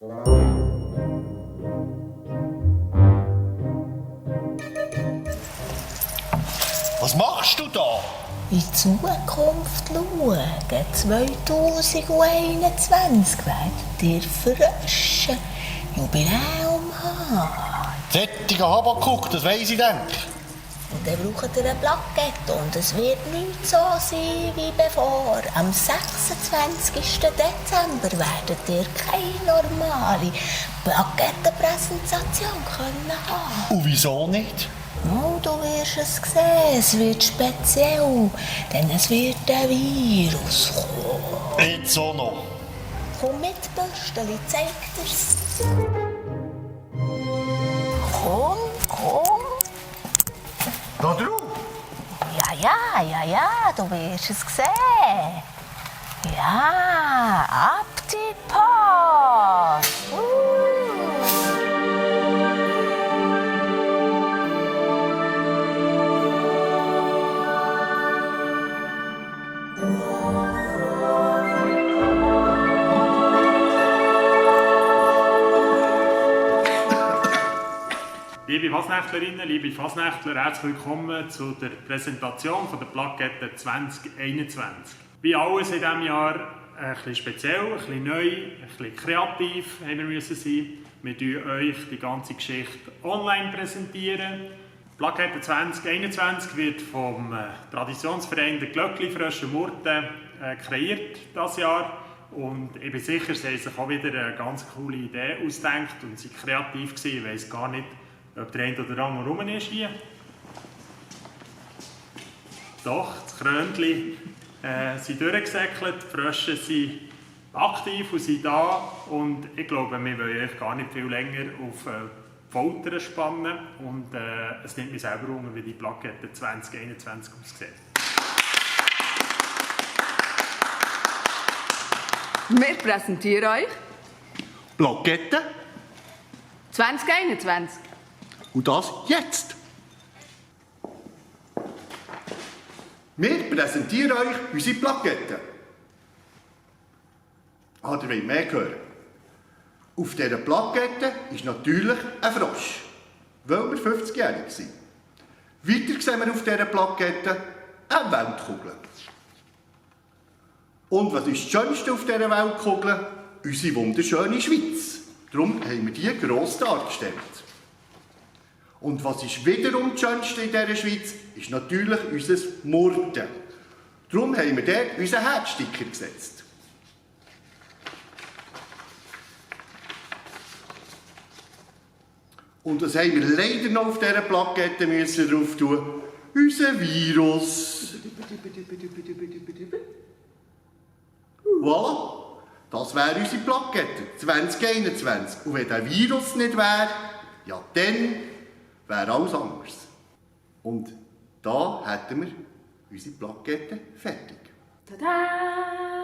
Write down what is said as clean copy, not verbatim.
Was machst du da? In die Zukunft schauen. 2021 werdet ihr frischen Jubiläum haben. Sättiger Habakuk, das weiss ich denk. Und dann braucht ihr eine Plakette und es wird nicht so sein wie bevor. Am 26. Dezember werdet ihr keine normale Plakettenpräsentation haben können. Und wieso nicht? Oh, du wirst es sehen, es wird speziell, denn es wird ein Virus kommen. Jetzt auch noch. Komm mit, Bürsteli, zeig dir's. Komm. Da drauf? Ja, du wirst es sehen. Ja, ab die Post. Liebe Fasnächtlerinnen, liebe Fasnächtler, herzlich willkommen zu der Präsentation von der Plakette 2021. Wie alles in diesem Jahr ein bisschen speziell, ein bisschen neu, ein bisschen kreativ haben wir müssen sein. Wir präsentieren euch die ganze Geschichte online präsentieren. Die Plakette 2021 wird vom Traditionsverein der Glöckli-Frösche Murten kreiert dieses Jahr. Und ich bin sicher, sie haben sich auch wieder eine ganz coole Idee ausgedacht und sind kreativ gewesen. Ich weiss gar nicht, ob der eine oder andere rum ist hier. Doch, das Krönchen sind durchgesäckelt, die Frösche sind aktiv und sind da. Und ich glaube, wir wollen euch gar nicht viel länger auf Folter spannen. Und es nimmt mich selber um, wie die Plakette 2021 aussieht. Wir präsentieren euch Plakette? 2021. Und das jetzt. Wir präsentieren euch unsere Plakette. Ihr wollt mehr hören? Auf dieser Plakette ist natürlich ein Frosch, weil wir 50-jährig sind. Weiter sehen wir auf dieser Plakette eine Weltkugel. Und was ist das Schönste auf dieser Weltkugel? Unsere wunderschöne Schweiz. Darum haben wir die gross dargestellt. Und was ist wiederum das Schönste in dieser Schweiz? Ist natürlich unser Murten. Darum haben wir dort unseren Herzsticker gesetzt. Und das haben wir leider noch auf dieser Plakette müssen drauf tun. Unser Virus. Voilà. Das wäre unsere Plakette 2021. Und wenn der Virus nicht wäre, ja dann wäre alles anders. Und da hätten wir unsere Plakette fertig. Tada!